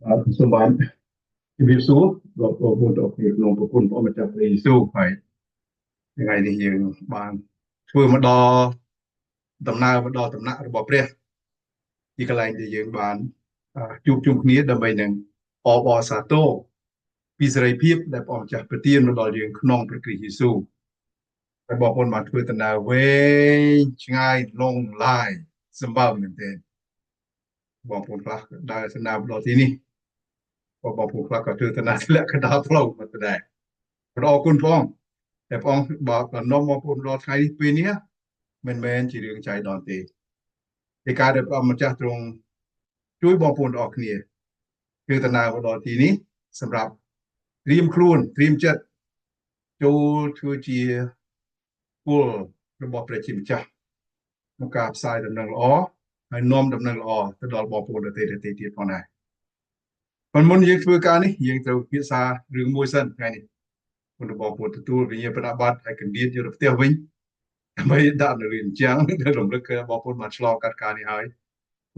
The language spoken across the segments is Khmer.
បាទសូមបានជម្រាបសួរបងប្អូនទាំងអស់គ្នាក្នុងប្រគុណព្រះម្ចាស់ព្រះយេស៊ូវហើយថ្ងៃនេះយើងបានធ្វើមកដល់ដំណើរមកដល់ដំណាក់របស់ព្រះទីកន្លែងដែលយើងបានជួបជុំគ្នាដើម្បីនឹងអបអរសាទរពីសេរីភាពដែលព្រះម្ចាស់ប្រទានមកដល់យើងក្នុងព្រះគ្រីស្ទយេស៊ូវហើយបងប្អូនបានធ្វើដំណើរវែងឆ្ងាយលងឡាយសម្បើមមែនទែនបងប្អូនខ្លះដើរដំណើរមកដល់ទីនេះបងប្អូនខ្លះក៏ធ្វើដំណើរធ្លាក់កណ្ដាលផ្លូវមកដែរអរគុណផងតែបងបើនាំបងប្អូនដល់ថ្ងៃនេះពេលនេះមិនមែនជារឿងចៃដន្យទេពីការដែលព្រះម្ចាស់ទ្រង់ជួយបងប្អូនទាំងអស់គ្នាគឺដំណើរមកដល់ទីនេះសម្រាប់ត្រៀមខ្លួនត្រៀមចិត្តចូលធ្វើជាពលរបស់ព្រះជាម្ចាស់ក្នុងការផ្សាយដំណឹងល្អហើយនាំដំណឹងល្អទៅដល់បងប្អូនដទៃៗទៀតផងដែរប៉ុន្តែមុនយើងធ្វើការនេះយើងត្រូវពិភាក្សារឿងមួយសិនថ្ងៃនេះមុនបងប្អូនទទួលវិញ្ញាបនបត្រហើយកណ្ដៀតយកទៅផ្ទះវិញដើម្បីដាក់នៅរៀនចាំងទៅរំលឹកបងប្អូនបានឆ្លងកាត់ការនេះហើយ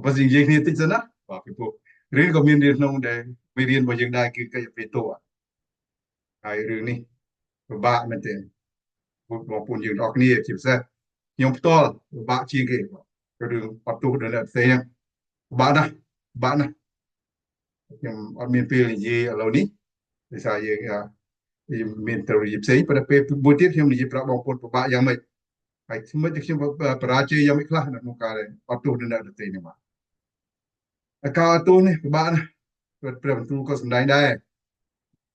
បើនិយាយគ្នាតិចសិនណាបាទពីព្រោះរៀនក៏មានរៀនក្នុងដែលមេរៀនរបស់យើងដែរគឺកិច្ចពេលតួហើយរឿងនេះពិបាកមែនទែនបងប្អូនយើងទាំងអស់គ្នាជាពិសេសខ្ញុំផ្ទាល់ពិបាកជាងគេរឿងអត់ទោសដល់អ្នកផ្សេងពិបាកណាស់ពិបាកណាស់ខ្ញុំអត់មានពេលនិយាយឥឡូវនេះដោយសារយើងមានទៅនិយាយផ្សេងប៉ុន្តែពេលមួយទៀតខ្ញុំនិយាយប្រាប់បងប្អូនពិបាកយ៉ាងម៉េចហើយថ្មីខ្ញុំបរាជ័យយ៉ាងម៉េចខ្លះនៅក្នុងការអត់ទោសដល់អ្នកដទៃនេះបាទការអត់ទោសនេះពិបាកណាស់ព្រះបន្ទូលក៏សម្ដែងដែរ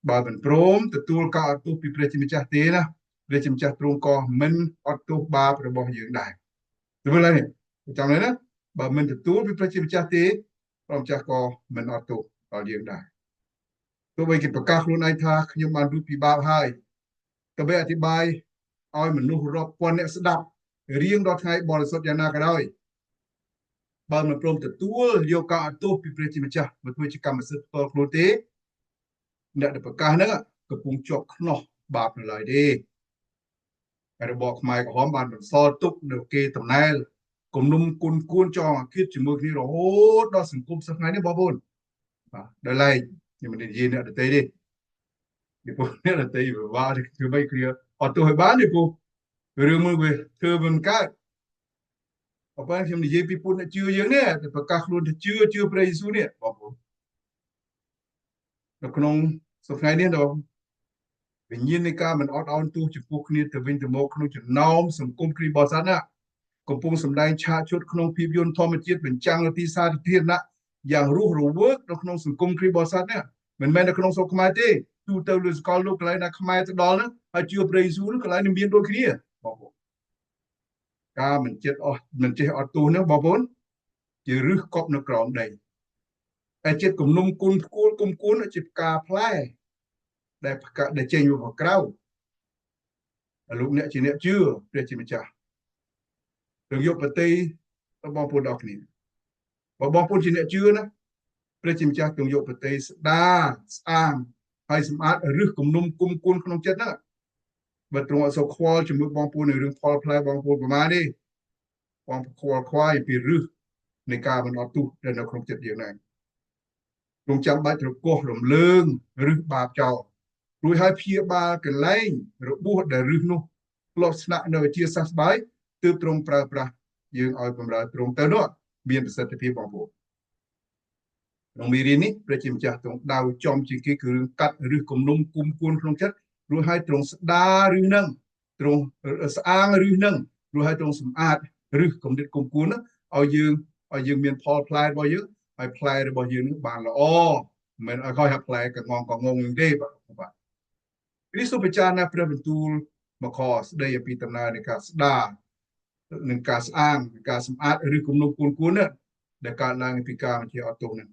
បើមិនព្រមទទួលការអត់ទោសពីព្រះជាម្ចាស់ទេណាព្រះជាម្ចាស់ទ្រង់ក៏មិនអត់ទោសបាបរបស់យើងដែរមើលឡើយចាំឡើយណាបើមិនទទួលពីព្រះជាម្ចាស់ទេព្រះម្ចាស់ក៏មិនអត់ទោសដល់យើងដែរទោះបីគេប្រកាសខ្លួនឯងថាខ្ញុំបានរួចពីបាបហើយក៏បីអធិប្បាយឲ្យមនុស្សរាប់ពាន់អ្នកស្ដាប់រៀងដល់ថ្ងៃបរិសុទ្ធយ៉ាងណាក៏ដោយបើមិនព្រមទទួលយកការអត់ទោសពីព្រះជាម្ចាស់មកធ្វើជាកម្មសិទ្ធិផ្ទាល់ខ្លួនទេអ្នកដែលប្រកាសហ្នឹងកំពុងជាប់ខ្នោះបាបនៅឡើយទេរបបខ្មែរក្រហមបានបន្សល់ទុកនៅគេតំណែលគំនុំគុណគួនចងអាឃាតជាមួយគ្នារហូតដល់សង្គមសប្តាហ៍នេះបងប្អូនបាទដល់ឡែកខ្ញុំមិននិយាយអ្នកដទៃទេពីព្រោះអ្នកដទៃវិវាទធ្វើបីគ្នាអត់ទោសឲ្យបានទេព្រោះរឿងមួយវាធ្វើមិនកើតអបើខ្ញុំនិយាយពីពួកអ្នកជឿយើងនេះតែប្រកាសខ្លួនថាជឿជឿព្រះយេស៊ូវនេះបងប្អូននៅក្នុងសប្តាហ៍នេះដល់វិញ្ញាណនៃការមិនអត់ឱនទោសចំពោះគ្នាទៅវិញទៅមកក្នុងចំណោមសង្គមគ្រីស្ទបរិស័ទណាកំពុងសម្ដែងឆាកឈុតក្នុងភាពយន្តធម្មជាតិបញ្ចាំងនៅទីសាធារណៈយ៉ាងរស់រវើកនៅក្នុងសង្គមគ្រីស្ទបរិស័ទនេះមិនមែននៅក្នុងស្រុកខ្មែរទេទូទៅលើសកលលោកកន្លែងណាខ្មែរទៅដល់ហ្នឹងហើយជឿព្រះយេស៊ូវហ្នឹងកន្លែងនេះមានដូចគ្នាបងប្អូនការមិនចិត្តអស់មិនចេះអត់ទោសហ្នឹងបងប្អូនជារឹសកប់នៅក្រោមដីតែចិត្តគំនុំគុណផ្គួលគុំគួនជាផ្កាផ្លែដែលផ្កាដែលចេញមកក្រៅលោកអ្នកជាអ្នកជឿព្រះជាម្ចាស់នឹងយកប្រតិរបស់បងប្អូនដល់គ្នាបើបងប្អូនជាអ្នកជឿណាព្រះជាម្ចាស់ទងយកប្រតិស្ដាស្អាងហើយសម្អាតរឹសគំនុំគុំគួនក្នុងចិត្តហ្នឹងបើទ្រង់អត់សូវខ្វល់ជាមួយបងប្អូននៅរឿងផលផ្លែបងប្អូនប្រមាណទេបងខ្វល់ខ្វាយពីរឹសនៃការមិនអត់ទោសដែលនៅក្នុងចិត្តយើងហ្នឹងទ្រង់ចាំបាច់ត្រូវកោះរំលើងរឹសបាបចោលរួចហើយព្យាបាលកន្លែងរបួសដែលរឹសនោះធ្លាប់ស្នាក់នៅជាសះស្បើយទើបទ្រង់ប្រើប្រាស់យើងឲ្យបំរើទ្រង់ទៅនោះមានប្រសិទ្ធភាពបងប្អូនក្នុងមេរៀននេះព្រះជាម្ចាស់ទ្រង់ដៅចំជាងគេគឺរឿងកាត់រឹសគំនុំគុំគួនក្នុងចិត្តរួចហើយទ្រង់ស្ដារឹសនឹងទ្រង់ស្អាងរឹសនឹងរួចហើយទ្រង់សម្អាតរឹសគំនិតគុំគួនឲ្យយើងមានផលផ្លែរបស់យើងហើយផ្លែរបស់យើងនឹងបានល្អមិនមែនឲ្យខ້ອຍហាក់ផ្លែកងងកងងទេបាទបាទព្រះសូពិចារណាព្រះបន្ទូលមកខស្ដីអំពីដំណើរនៃការស្ដារនិងការស្អាងការសម្អាតឬគំនុំគួនគួននេះដែលកើតឡើងពីការជាអត់ទោសហ្នឹង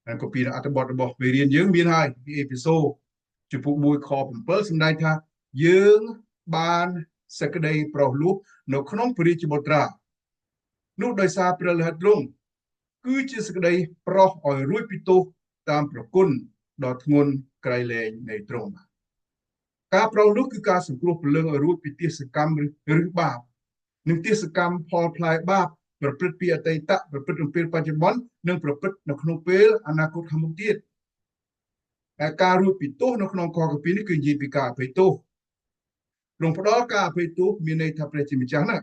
ហើយក៏ពីអត្ថបទរបស់មេរៀនយើងមានហើយពីអេពីសូចំពុក1ខ7សម្ដែងថាយើងបានសេចក្តីប្រោសលោះនៅក្នុងព្រះរាជបុត្រានោះដោយសារព្រះលោហិតទ្រង់គឺជាសេចក្តីប្រោសឲ្យរួចពីទោសតាមប្រគុណដ៏ធ្ងន់ក្រៃលែងនៃទ្រង់ការប្រោសនោះគឺការសង្គ្រោះព្រលឹងឲ្យរួចពីទាសកម្មឬបាបនិងទាសកម្មផលផ្លែបាប ប្រព្រឹត្តពីអតីតប្រព្រឹត្តក្នុងពេលបច្ចុប្បន្ននិងប្រព្រឹត្តនៅក្នុងពេលអនាគតខាងមុខទៀតតែការរួចពីទោសនៅក្នុងខគម្ពីរនេះគឺនិយាយពីការអភ័យទោសទ្រង់ផ្ដល់ការអភ័យទោសមានន័យថាព្រះជាម្ចាស់ណា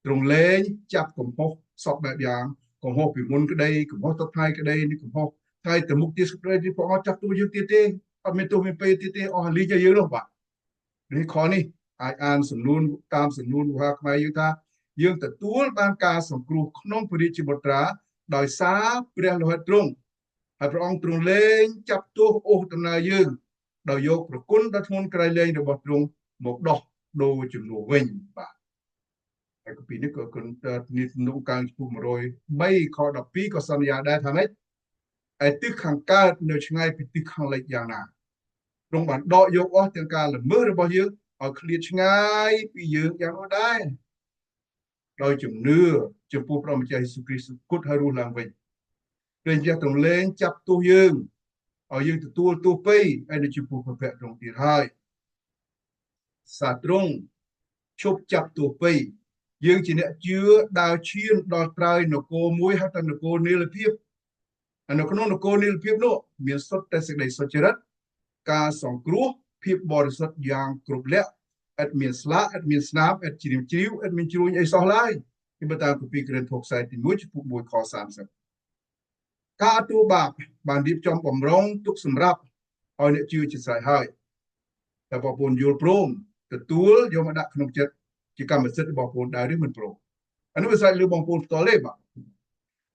ទ្រង់លែងចាប់កំហុសសពបែបយ៉ាងកំហុសពីមុនក្តីកំហុសទៅថ្ងៃក្តីនេះកំហុសថ្ងៃទៅមុខទៀតក្តីទីព្រះអង្គចាប់ទោសយើងទៀតទេអត់មានទោសមានពេលទៀតទេអស់លីជាយើងនោះបាទនេះខនេះអាចអានសំនួនតាមសំនួនវោហាខ្មែរយើងថាយើងទទួលបានការសង្គ្រោះក្នុងព្រះរាជបុត្រាដោយសារព្រះលោហិតទ្រង់ហើយព្រះអង្គទ្រង់លែងចាប់ទោសអូសដំណើរយើងដោយយកប្រគុណដ៏ធ្ងន់ក្រៃលែងរបស់ទ្រង់មកដោះដូរជំនួសវិញបាទហើយគម្ពីរនេះក៏គុណនេះនុកាងចំពោះ103ខ12ក៏សន្យាដែរថាម៉េចឯទិសខាងកើតនៅឆ្ងាយពីទិសខាងលិចយ៉ាងណាទ្រង់បានដកយកអស់ទាំងការល្មើសរបស់យើងឲ្យឃ្លាតឆ្ងាយពីយើងយ៉ាងនោះដែរដោយជំនឿចំពោះព្រះម្ចាស់យេស៊ូវគ្រីស្ទគត់ឲ្យរស់ឡើងវិញព្រះម្ចាស់ទ្រង់លែងចាប់ទោសយើងឲ្យយើងទទួលទោសពៃហើយនៅចំពោះព្រះភ័ក្ត្រទ្រង់ទៀតហើយសាទ្រង់ឈប់ចាប់ទោសពៃយើងជាអ្នកជឿដើរឈានដល់ត្រើយនគរមួយហៅថានគរនិរភាពហើយនៅក្នុងនគរនិរភាពនោះមានសុទ្ធតែសេចក្តីសុចរិតការសង្គ្រោះភាពបរិសុទ្ធយ៉ាងគ្រប់លក្ខឥតមានស្លាកឥតមានស្នាមឥតជ្រាមជ្រាវឥតមានជ្រួញអីសោះឡើយពីបើតាមគម្ពីរកូរិនថូសខ្សែទី1ចំពោះ1ខ30ការទទួលបាបបានរៀបចំបំរុងទុកសម្រាប់ឲ្យអ្នកជឿជាស្រេចហើយតែបងប្អូនយល់ព្រមទទួលយកមកដាក់ក្នុងចិត្តជាកម្មសិទ្ធិរបស់បងប្អូនដែរឬមិនព្រមអានោះវាស្រេចលើបងប្អូនផ្ទាល់ទេបាទ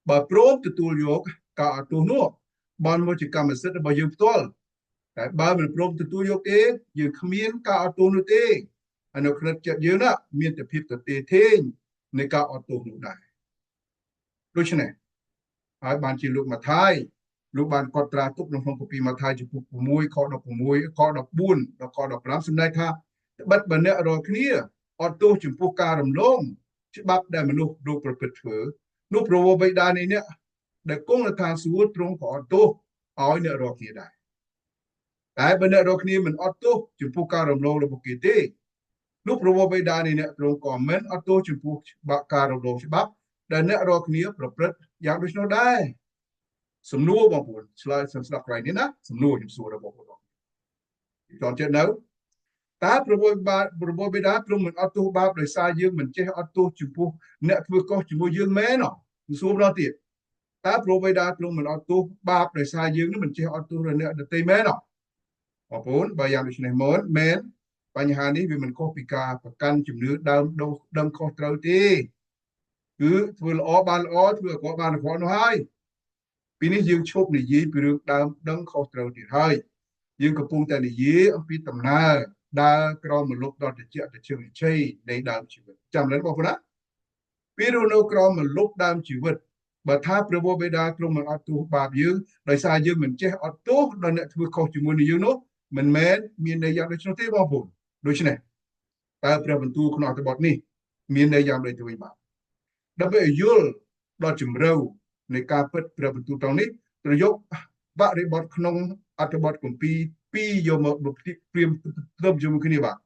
បើព្រមទទួលយកការអត់ទោសនោះបានមកជាកម្មសិទ្ធិរបស់យើងផ្ទាល់តែបើមិនព្រមទទួលយកទេយើងគ្មានការអត់ទោសនោះទេហើយនៅក្នុងចិត្តយើងណាមានតែភាពទទេធេងនៃការអត់ទោសនោះដែរដូច្នេះហើយបានជាលោកម៉ាថាយលោកបានកត់ត្រាទុកនៅក្នុងគម្ពីរម៉ាថាយចំពោះ6ខ16ខ14ដល់ខ15សម្ដែងថាត្បិតបើអ្នករាល់គ្នាអត់ទោសចំពោះការរំលងច្បាប់ដែលមនុស្សលោកប្រព្រឹត្តធ្វើនោះព្រះបិតានៃអ្នកដែលគង់នៅឋានសួគ៌ទ្រង់ក៏អត់ទោសឲ្យអ្នករាល់គ្នាដែរតែបើអ្នករាល់គ្នាមិនអត់ទោសចំពោះការរំលងរបស់គេទេនោះព្រះបិតានៃអ្នកទ្រង់ក៏មិនអត់ទោសចំពោះច្បាប់ការរំលងច្បាប់ដែលអ្នករាល់គ្នាប្រព្រឹត្តយ៉ាងដូច្នោះដែរសំណួរបងប្អូនឆ្លើយស្ដាប់ក្រៃនេះណាសំណួរខ្ញុំសួរដល់បងប្អូនចង់ចិត្តនៅតើព្រះបិតាទ្រង់មិនអត់ទោសបាបដោយសារយើងមិនចេះអត់ទោសចំពោះអ្នកធ្វើខុសជាមួយយើងមែនអត់ខ្ញុំសួរម្ដងទៀតតើព្រះបិតាទ្រង់មិនអត់ទោសបាបដោយសារយើងនឹងមិនចេះអត់ទោសដល់អ្នកដទៃមែនអត់បងប្អូនបើយ៉ាងដូច្នេះមែនបញ្ហានេះវាមិនខុសពីការប្រកាន់ជំនឿដើមដឹងខុសត្រូវទេគឺធ្វើល្អបានល្អធ្វើអាក្រក់បានអាក្រក់នោះហើយពីនេះយើងឈប់និយាយពីរឿងដើមដឹងខុសត្រូវទៀតហើយយើងកំពុងតែនិយាយអំពីដំណើរដើរក្រោមម្លប់ដ៏ត្រជាក់ត្រជឹងជ័យនៃដើមជីវិតចាំឡើយបងប្អូនណាពីរនៅក្រោមម្លប់ដើមជីវិតបើថាព្រះបិតាទ្រង់មិនអត់ទោសបាបយើងដោយសារយើងមិនចេះអត់ទោសដល់អ្នកធ្វើខុសជាមួយនឹងយើងនោះមិនមែនមានន័យយ៉ាងដូច្នោះទេបងប្អូនដូច្នេះតើព្រះបន្ទូលក្នុងអត្ថបទនេះមានន័យយ៉ាងដូចទៅវិញបាទដើម្បីឲ្យយល់ដល់ជំរៅនៃការពិតព្រះបន្ទូលត្រង់នេះត្រូវយកបរិបទក្នុងអត្ថបទគម្ពីរពីរយកមកព្រៀបធៀបជាមួយគ្នាបាទ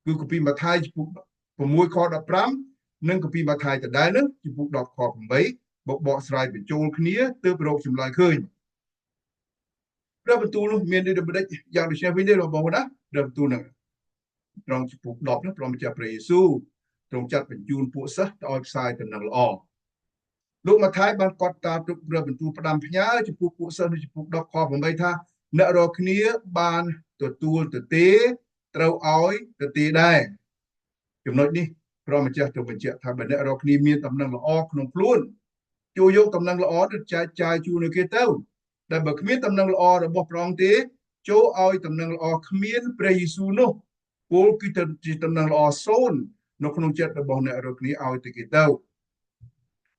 គឺគម្ពីរម៉ាថាយចំពោះ6ខ15និងគម្ពីរម៉ាថាយដដែលនឹងចំពោះ10ខ8បកស្រាយបញ្ចូលគ្នាទើបរកចម្លើយឃើញព្រះបន្ទូលនោះមានដូចម្ដេចយ៉ាងដូចនេះវិញទេបងប្អូនណាព្រះបន្ទូលនឹងត្រង់ចំពោះ10នោះព្រះម្ចាស់ព្រះយេស៊ូវទ្រង់ចាត់បញ្ជូនពួកសិស្សទៅឲ្យផ្សាយដំណឹងល្អលោកម៉ាថាយបានកត់ត្រាទុកព្រះបន្ទូលផ្ដាំផ្ញើចំពោះពួកសិស្សនៅចំពោះ10ខ8ថាអ្នករាល់គ្នាបានទទួលទៅទេត្រូវឲ្យទៅទេដែរចំណុចនេះព្រះម្ចាស់ទ្រង់បញ្ជាក់ថាបើអ្នករាល់គ្នាមានដំណឹងល្អក្នុងខ្លួនជួយយកដំណឹងល្អទៅចែកចាយជូនឲ្យគេទៅតែបើគ្មានដំណឹងល្អរបស់ព្រះអង្គទេចូលឲ្យដំណឹងល្អគ្មានព្រះយេស៊ូវនោះពលគឺជាដំណឹងល្អសូន្យនៅក្នុងចិត្តរបស់អ្នករាល់គ្នាឲ្យទៅគេទៅ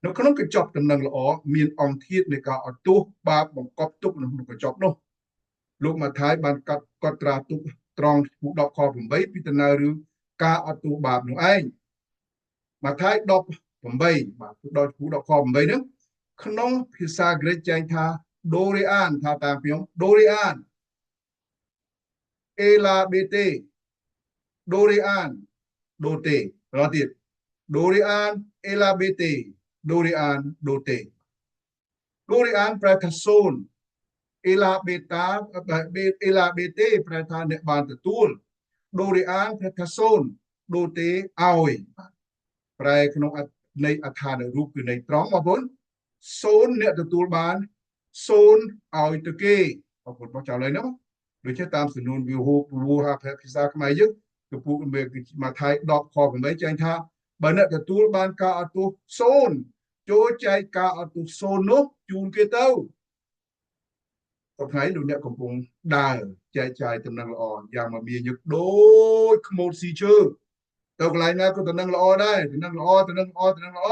នៅក្នុងកញ្ចប់ដំណឹងល្អមានអង្គធាតុនៃការអត់ទោសបាបបង្កប់ទុកនៅក្នុងកញ្ចប់នោះលោកម៉ាថាយបានកត់ត្រាទុកត្រង់10ខ8ពីដំណើររឿងការអត់ទោសបាបនោះឯងម៉ាថាយ18បាទដល់10ខ8ហ្នឹងក្នុងភាសាក្រិកចែងថាដូរីអានថាតាមខ្ញុំដូរីអានអេឡាបេតេដូរីអានដូតេរទៀតដូរីអានអេឡាបេតេ ដូរីអានដូទេដូរីអានប្រែថាសូន្យអេឡាបេតាអេឡាបេទេប្រែថាអ្នកបានទទួលដូរីអានប្រែថាសូន្យដូទេឲ្យប្រែក្នុងនៃអដ្ឋានរូបគឺនៃត្រង់បងប្អូនសូន្យអ្នកទទួលបានសូន្យឲ្យទៅគេបងប្អូនបោះចោលហើយណាដូចជាតាមសំនួនវិហូវហាភាសាខ្មែរយើងគឺពួកម៉ាថាយ10ខ8ចែងថាបើអ្នកទទួលបានការអត់ទោសសូន្យចូលចែកការអត់ទោសសូន្យនោះជូនគេទៅតថ្ងៃលោកអ្នកកំពុងដើរចែកចាយដំណឹងល្អយ៉ាងមមាញឹកដូចខ្មោចស៊ីឈើទៅកន្លែងណាក៏ដំណឹងល្អដែរដំណឹងល្អដំណឹងល្អដំណឹងល្អ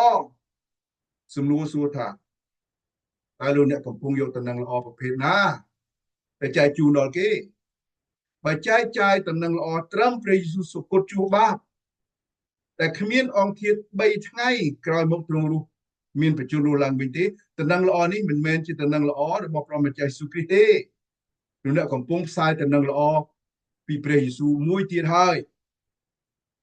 សំណួរសួរថាតើលោកអ្នកកំពុងយកដំណឹងល្អប្រភេទណាទៅចែកជូនដល់គេបើចែកចាយដំណឹងល្អត្រឹមព្រះយេស៊ូវសុគតជួបាបតែគ្មានអង្គធាតុ3ថ្ងៃក្រោយមកទ្រង់រស់មានបញ្ជូនរស់ឡើងវិញទេដំណឹងល្អនេះមិនមែនជាដំណឹងល្អរបស់ព្រះម្ចាស់យេស៊ូវគ្រីស្ទទេលោកអ្នកកំពុងផ្សាយដំណឹងល្អពីព្រះយេស៊ូវមួយទៀតហើយ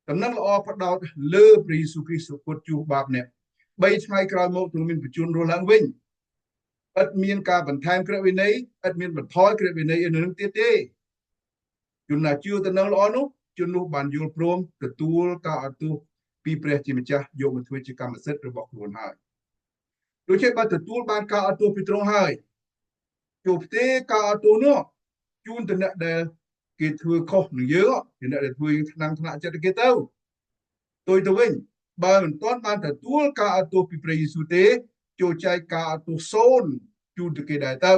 ដំណឹងល្អផ្ដោតលើព្រះយេស៊ូវគ្រីស្ទសុគតជួបាបអ្នក3ថ្ងៃក្រោយមកទ្រង់មានបញ្ជូនរស់ឡើងវិញឥតមានការបន្ថែមក្រឹតវិន័យឥតមានបន្ថយក្រឹតវិន័យនៅនឹងទៀតទេជនណាជឿដំណឹងល្អនោះជននោះបានយល់ព្រមទទួលការអត់ទោសពីព្រះជាម្ចាស់យកមកធ្វើជាកម្មសិទ្ធិរបស់ខ្លួនហើយដូចជាបើទទួលបានការអត់ទោសពីទ្រង់ហើយចូលផ្ទេការអត់ទោសនោះជូនទៅអ្នកដែលគេធ្វើខុសនឹងយើងអ្នកដែលធ្វើយើងថ្នាំងថ្នាក់ចិត្តគេទៅទុយទៅវិញបើមិនទាន់បានទទួលការអត់ទោសពីព្រះយេស៊ូវទេចូលចែកការអត់ទោសសូន្យជូនទៅគេដែរទៅ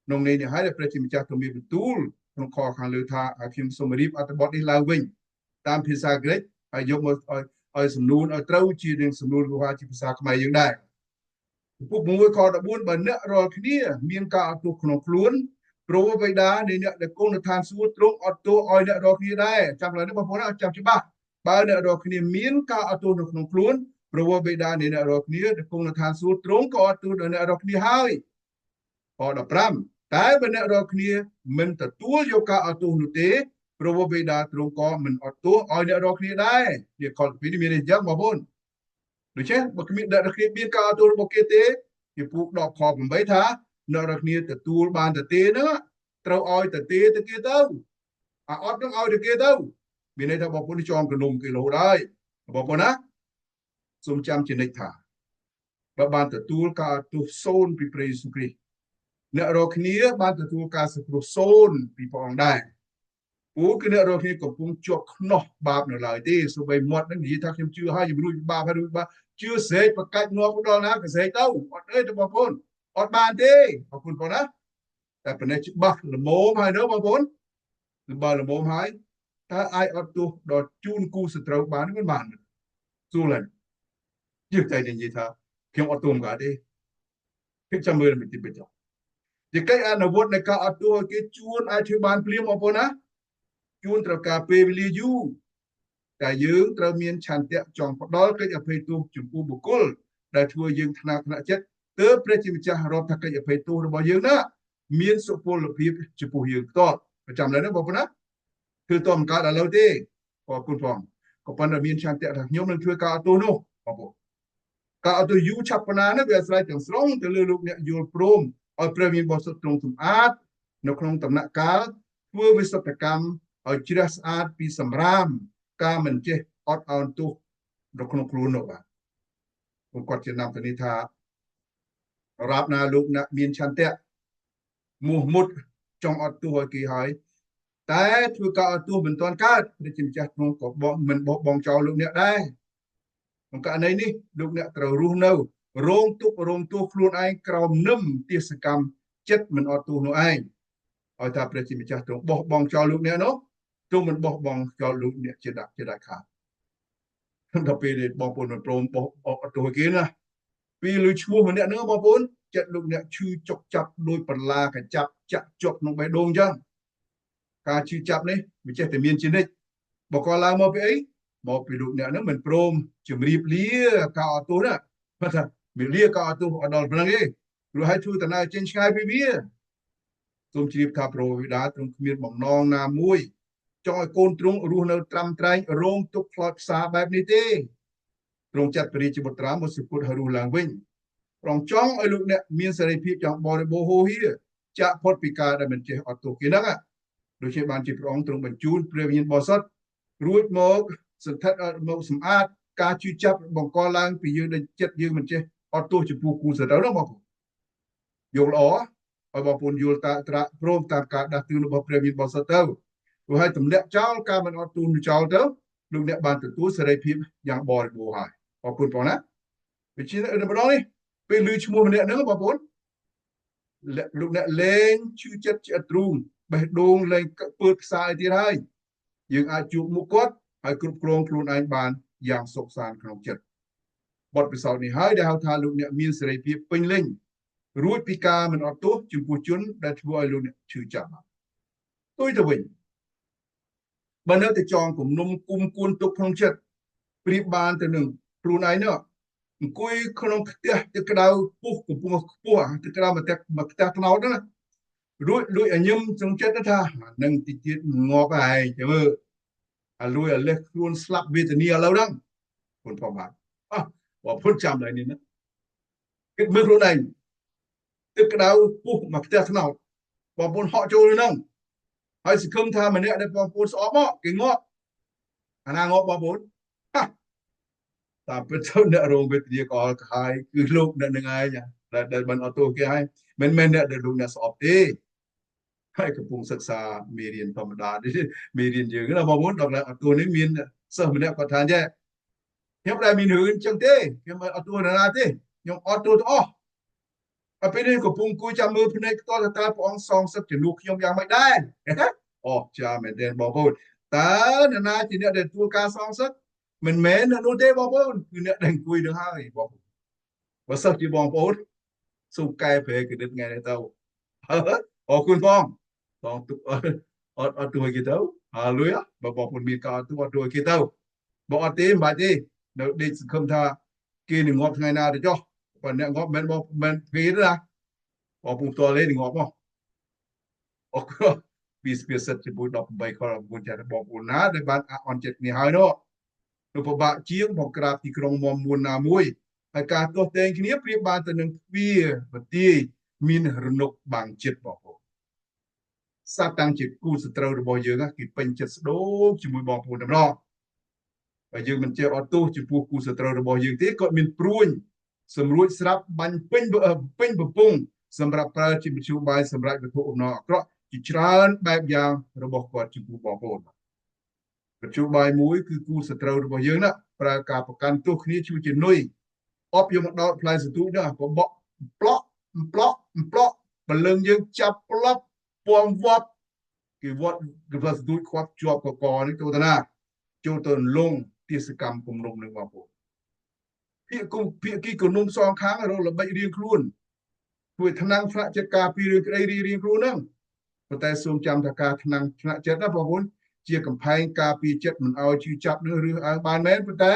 ក្នុងន័យនេះហើយដែលព្រះជាម្ចាស់ទ្រង់មានបន្ទូលក្នុងខខាងលើថាខ្ញុំសូមរៀបអត្ថបទនេះឡើងវិញតាមភាសាក្រិកហើយយកមកឲ្យសំនួនឲ្យត្រូវជានឹងសំនួនវិវាជាភាសាខ្មែរយើងដែរពុក6ខ14បើអ្នករាល់គ្នាមានការអត់ទោសក្នុងខ្លួនព្រោះបិតានៃអ្នកដែលគង់នៅឋានសួគ៌ទ្រង់អត់ទោសឲ្យអ្នករាល់គ្នាដែរចាំឡើយនេះបងប្អូនចាំច្បាស់បើអ្នករាល់គ្នាមានការអត់ទោសនៅក្នុងខ្លួនព្រោះបិតានៃអ្នករាល់គ្នាដែលគង់នៅឋានសួគ៌ទ្រង់ក៏អត់ទោសដល់អ្នករាល់គ្នាហើយខ15តែបើអ្នករាល់គ្នាមិនទទួលយកការអត់ទោសនោះទេព្រោះបិតាទ្រង់ក៏មិនអត់ទោសឲ្យអ្នករាល់គ្នាដែរនេះខទី2នេះមានអញ្ចឹងបងប្អូនដូច្នេះបើគ្មានអ្នករាល់គ្នាមានការអត់ទោសរបស់គេទេពីពូក10ខ8ថាអ្នករាល់គ្នាទទួលបានទៅទេហ្នឹងត្រូវឲ្យទៅទេទៅគេទៅអាអត់នឹងឲ្យទៅគេទៅមានន័យថាបងប្អូនចងកនុំគេរហូតហើយបងប្អូនណាសូមចាំជានិច្ចថាបើបានទទួលការអត់ទោសសូន្យពីព្រះយេស៊ូវគ្រីស្ទអ្នករាល់គ្នាបានទទួលការសង្គ្រោះសូន្យពីព្រះអង្គដែរពូគឺអ្នករាល់គ្នាកំពុងជាប់ខ្នោះបាបនៅឡើយទេសូម្បីមាត់នឹងនិយាយថាខ្ញុំជឿហើយខ្ញុំរួចបាបហើយរួចបាបជឿស្រែកប្រកាច់ងាប់ដល់ណាក៏ស្រែកទៅអត់ទេបងប្អូនអត់បានទេអរគុណបងណាតែប៉ុណ្ណេះច្បាស់ល្មមហើយនៅបងប្អូនបើល្មមហើយតើអាចអត់ទោសដល់ជូនគូសត្រូវបានមិនបានសួរឡើងយើងតែនិយាយថាខ្ញុំអត់ទោសមិនកើតទេខ្ញុំចាំមើលបន្តិចបន្តិចជាកិច្ចអនុវត្តនៃការអត់ទោសឲ្យគេជួនអាចធ្វើបានភ្លាមបងប្អូនណាជួនត្រូវការពេលវេលាយូរតែយើងត្រូវមានឆន្ទៈចង់ផ្ដល់កិច្ចអភ័យទោសចំពោះបុគ្គលដែលធ្វើយើងថ្នាក់ថ្នាក់ចិត្តទើបព្រះជាម្ចាស់រាប់ថាកិច្ចអភ័យទោសរបស់យើងណាមានសុពលភាពចំពោះយើងផ្ទាល់ប្រចាំឡើយណាបងប្អូនណាគឺតមិនកើតឥឡូវទេអរគុណផងក៏ប៉ុន្តែមានឆន្ទៈថាខ្ញុំនឹងធ្វើការអត់ទោសនោះបងប្អូនការអត់ទោសយូរឆាប់ប៉ុណ្ណានេះវាអាស្រ័យទាំងស្រុងទៅលើលោកអ្នកយល់ព្រមឲ្យព្រះមានបរិសុទ្ធទ្រង់សម្អាតនៅក្នុងដំណាក់កាលធ្វើវិសុទ្ធកម្មឲ្យជ្រះស្អាតពីសម្រាមការមិនចេះអត់ឱនទោសនៅក្នុងខ្លួននោះបាទผมគាត់ជានាំទៅនេះថារាប់ណាលោកអ្នកមានឆន្ទៈមោះមុតចង់អត់ទោសឲ្យគេហើយតែធ្វើការអត់ទោសមិនទាន់កើតព្រះជាម្ចាស់ទ្រង់ក៏បកមិនបោះបង់ចោលលោកអ្នកដែរក្នុងករណីនេះលោកអ្នកត្រូវរស់នៅរងទុក្ខរងទោសខ្លួនឯងក្រោមនឹមទាសកម្មចិត្តមិនអត់ទោសនោះឯងឲ្យថាព្រះជាម្ចាស់ទ្រង់បោះបង់ចោលលោកអ្នកនោះទ្រង់មិនបោះបង់ចោលលោកអ្នកជាដាច់ជាដាច់ខាតដល់ពេលបងប្អូនមិនព្រមបោះអត់ទោសគេណាពីលឺឈ្មោះម្នាក់ហ្នឹងបងប្អូនចិត្តលោកអ្នកឈឺចុកចាប់ដោយបន្លាកញ្ចាប់ចាក់ជាប់ក្នុងបេះដូងអញ្ចឹងការឈឺចាប់នេះវាចេះតែមានជានិច្ចបកឡើងមកពីអីមកពីលោកអ្នកហ្នឹងមិនព្រមជម្រាបលាការអត់ទោសណាគាត់ថាមានលាការអត់ទោសអត់ដល់ប៉ុណ្្នឹងទេព្រោះឲ្យធ្វើដំណើរចេញឆ្ងាយពីវាសូមជ្រាបថាព្រះវិដាទ្រង់គ្មានបំណងណាមួយចង់ឲ្យកូនទ្រង់រស់នៅត្រាំត្រែងរងទុក្ខខ្លោចផ្សាបែបនេះទេ ទ្រង់ចាត់ព្រះរាជបុត្រាមកសុគតឲ្យរស់ឡើងវិញព្រះអង្គចង់ឲ្យលោកអ្នកមានសេរីភាពយ៉ាងបរិបូរណ៍ហូរហៀចាក់ផុតពីការដែលមិនចេះអត់ទោសគេហ្នឹងដូច្នេះបានជាព្រះអង្គទ្រង់បញ្ជូនព្រះវិញ្ញាណបរិសុទ្ធរួចមកសន្ធិដ្ឋមកសម្អាតការជឿចាប់បង្កឡើងពីយើងដែលចិត្តយើងមិនចេះអត់ទោសចំពោះគូសត្រូវនោះបងប្អូនយល់ល្អឲ្យបងប្អូនយល់តាត្រាព្រមតាមការដាស់តឿនរបស់ព្រះវិញ្ញាណបរិសុទ្ធទៅព្រោះឲ្យទម្លាក់ចោលការមិនអត់ទោសចោលទៅលោកអ្នកបានទទួលសេរីភាពយ៉ាងបរិបូរណ៍ហើយអរគុណបងណាវិជាម្ដងនេះពេលឮឈ្មោះម្នាក់ហ្នឹងបងប្អូនលោកអ្នកលែងឈឺចិត្តជាទ្រូងបេះដូងលែងពើផ្សាយទៀតហើយយើងអាចជួបមុខគាត់ហើយគ្រប់គ្រងខ្លួនឯងបានយ៉ាងសុខសាន្តក្នុងចិត្តបទពិសោធន៍នេះហើយដែលហៅថាលោកអ្នកមានសេរីភាពពេញលេញរួចពីការមិនអត់ទោសចំពោះជនដែលធ្វើឲ្យលោកអ្នកឈឺចាប់ផ្ទុយទៅវិញបើនៅតែចងគំនុំគុំគួនទុកក្នុងចិត្តប្រៀបបានទៅនឹងខ្លួនឯងនោះអង្គុយក្នុងផ្ទះទឹកក្តៅពុះកំពុងខ្ពស់ទឹកក្តៅមកផ្ទះមកផ្ទះត្នោតណារួចលួចឲ្យញឹមក្នុងចិត្តថានឹងតិចទៀតងាប់ហើយចាំមើលអាលួយអាលេះខ្លួនស្លាប់វេទនាឥឡូវហ្នឹងគុណផងបាទអោះបងពុតចាំឡើយនេះណាគិតមើលខ្លួនឯងទឹកក្តៅពុះមកផ្ទះត្នោតបងប្អូនហក់ចូលហ្នឹងហើយសង្ឃឹមថាម្នាក់ដែលបងប្អូនស្អប់មកគេងាប់អាណាងាប់បងប្អូនតាមពិតទៅអ្នករងវេទនាក៏ក្រហាយគឺលោកអ្នកនឹងឯងដែលមិនអត់ទោសគេហើយមិនមែនអ្នកដែលលោកអ្នកស្អប់ទេហើយកំពុងសិក្សាមេរៀនធម្មតាមេរៀនយើងណាបងប្អូនដល់អត់ទោសនេះមានសិស្សម្នាក់គាត់ថាចេះខ្ញុំដែលមានរឿងអញ្ចឹងទេខ្ញុំអត់ទោសណាណាទេខ្ញុំអត់ទោសទាំងអស់ហើយពេលនេះកំពុងអង្គុយចាំមើលភ្នែកផ្ទាល់តើព្រះអង្គសងសឹកជំនួសខ្ញុំយ៉ាងម៉េចដែរអស្ចារ្យមែនទែនបងប្អូនតើនរណាជាអ្នកដែលទទួលការសងសឹកមិនមែនអ្នកនោះទេបងប្អូនគឺអ្នកដែលអង្គុយនឹងហើយបងប្អូនបើសិនជាបងប្អូនសូមកែប្រែគណិតថ្ងៃនេះទៅអរគុណបងបងទុកអត់អត់ទួយគេទៅហាឡូយ៉ាបើបងប្អូនមានការអត់ទួអត់ទួយគេទៅបើអត់ទេមិនបាច់ទេនៅដេកសង្ឃឹមថាគេនឹងងាប់ថ្ងៃណាទៅចុះបើអ្នកងាប់មិនបងមិនគេទេណាបងពូផ្ទាល់ទេនឹងងាប់មកអរគុណពីស្ពាសិតជាមួយ18ខ9ចាបងប្អូនណាដែលបានអន់ចិត្តនេះហើយនោះនោះពិបាកជាងបង្ក្រាបទីក្រុងមមួនណាមួយហើយការទាស់ទែងគ្នាប្រៀបបានទៅនឹងទ្វារបន្ទាយមានរនុកបាំងចិត្តបងប្អូនសាតាំងជាគូសត្រូវរបស់យើងគេពេញចិត្តស្ដូកជាមួយបងប្អូនតម្រងបើយើងមិនចេះអត់ទោសចំពោះគូសត្រូវរបស់យើងទេគាត់មានព្រួញសម្រួចស្រាប់បាញ់ពេញពេញកំពង់សម្រាប់ប្រើជាមធ្យោបាយសម្រាប់វត្ថុអំណរអាក្រក់ជាច្រើនបែបយ៉ាងរបស់គាត់ចំពោះបងប្អូនមធ្យោបាយមួយគឺគូសត្រូវរបស់យើងណាប្រើការប្រកាន់ទោសគ្នាជួយជានុយអបយកមកដោតផ្លែសន្ទូចនោះបបកប្លក់ប្លក់ប្លក់បលឹងយើងចាប់ប្លប់ពងវត្តគេវត្តគេផ្លែសន្ទូចខ្វាប់ជាប់កកនេះចូលទៅណាចូលទៅលងទាសកម្មគំនុំនឹងបងប្អូនភាគគុំភាគីគំនុំសងខាងរកល្បិចរៀងខ្លួនធ្វើថ្នាំងថ្នាក់ចិត្តការពីរឿងក្តីរៀងខ្លួនហ្នឹងប៉ុន្តែសូមចាំថាការថ្នាំងថ្នាក់ចិត្តណាបងប្អូនជាកំផែងការពារចិត្តមិនឲ្យឈឺចាប់នឹងឬអើងបានមែនប៉ុន្តែ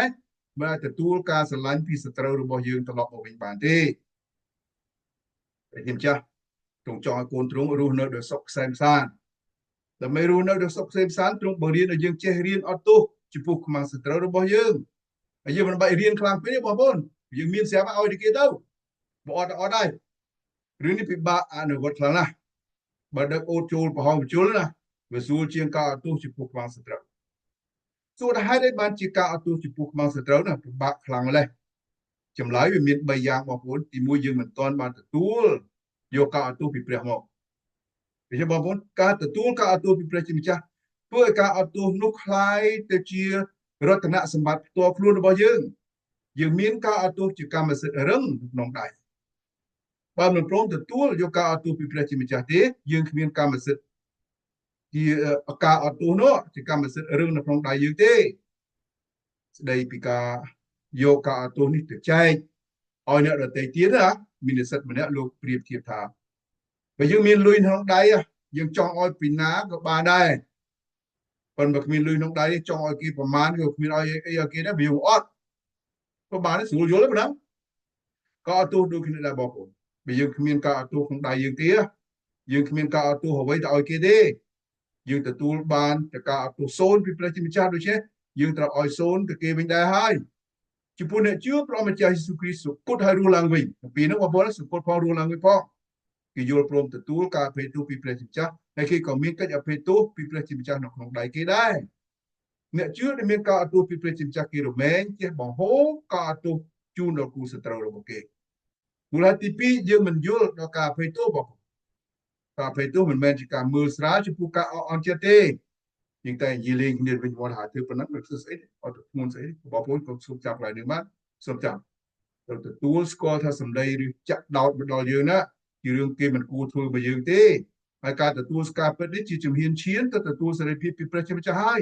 មិនអាចទទួលការស្រឡាញ់ពីសត្រូវរបស់យើងត្រឡប់មកវិញបានទេព្រះជាម្ចាស់ទ្រង់ចង់ឲ្យកូនទ្រង់រស់នៅដោយសុខក្សេមក្សាន្តដើម្បីរស់នៅដោយសុខក្សេមក្សាន្តទ្រង់បង្រៀនឲ្យយើងចេះរៀនអត់ទោសចំពោះខ្មាំងសត្រូវរបស់យើងហើយយើងមិនបាច់រៀនខ្លាំងពេកទេបងប្អូនយើងមានស្រាប់ឲ្យទៅគេទៅបើអត់អត់ហើយរឿងនេះពិបាកអនុវត្តខ្លាំងណាស់បើដឹកអូតចូលប្រហោងបញ្ជុលណាវាស្រួលជាងការអត់ទោសចំពោះខ្មាំងសត្រូវសួរថាហេតុអីបានជាការអត់ទោសចំពោះខ្មាំងសត្រូវណាពិបាកខ្លាំងម្ល៉េះចម្លើយវាមាន3យ៉ាងបងប្អូនទី1យើងមិនទាន់បានទទួលយកការអត់ទោសពីព្រះមកដូច្នេះបងប្អូនការទទួលការអត់ទោសពីព្រះជាម្ចាស់ធ្វើឲ្យការអត់ទោសនោះคล้ายទៅជារតនសម្បត្តិផ្ទាល់ខ្លួនរបស់យើងយើងមានការអត់ទោសជាកម្មសិទ្ធិរឹងក្នុងដៃបើមិនព្រមទទួលយកការអត់ទោសពីព្រះជាម្ចាស់ទេយើងគ្មានកម្មសិទ្ធិជាការអត់ទោសនោះជាកម្មសិទ្ធិរឹងនៅក្នុងដៃយើងទេស្ដីពីការយកការអត់ទោសនេះទៅចែកឲ្យអ្នកដទៃទៀតណាមាននិស្សិតម្នាក់លោកប្រៀបធៀបថាបើយើងមានលុយក្នុងដៃយើងចង់ឲ្យពីណាក៏បានដែរប៉ុន្តែបើគ្មានលុយក្នុងដៃចង់ឲ្យគេប្រមាណក៏គ្មានឲ្យអីឲ្យគេដែរវាអត់ក៏បានស្រួលយល់ទេប៉ុណ្ណឹងក៏អត់ទោសដូចគ្នាដែរបងប្អូនបើយើងគ្មានការអត់ទោសក្នុងដៃយើងទេយើងគ្មានការអត់ទោសអ្វីទៅឲ្យគេទេយើងទទួលបានតែការអត់ទោសសូន្យពីព្រះជាម្ចាស់ដូច្នេះយើងត្រូវឲ្យសូន្យទៅគេវិញដែរហើយ ចំពោះអ្នកជឿព្រះម្ចាស់យេស៊ូវគ្រីស្ទសុគតហើយរស់ឡើងវិញពីនោះបងប្អូនសុគតផងរស់ឡើងវិញផងគេយល់ព្រមទទួលការអភ័យទោសពីព្រះជាម្ចាស់ហើយគេក៏មានកិច្ចអភ័យទោសពីព្រះជាម្ចាស់នៅក្នុងដៃគេដែរអ្នកជឿដែលមានការអទោសពីព្រះជាម្ចាស់គេរមែងចេះបង្ហូរការអទោសជូនដល់គូសត្រូវរបស់គេមូលហេតុទី2យើងមិនយល់ដល់ការអភ័យទោសបងការអភ័យទោសមិនមែនជាការមើលស្រាលចំពោះការអអន់ចិត្តទេយើងតែនិយាយលេងគ្នាវិញមកថាធ្វើប៉ុណ្ណឹងវាធ្វើស្អីអត់ធ្ងន់ស្អីបងប្អូនក៏សូមចាប់កន្លែងនេះបាទសូមចាប់ត្រូវទទួលស្គាល់ថាសម្ដីឬចាក់ដោតមកដល់យើងណាជារឿងគេមិនគួរធ្វើមកយើងទេហើយការទទួលស្គាល់ពិតនេះជាជំហានឈានទៅទទួលសេរីភាពពីព្រះជាម្ចាស់ហើយ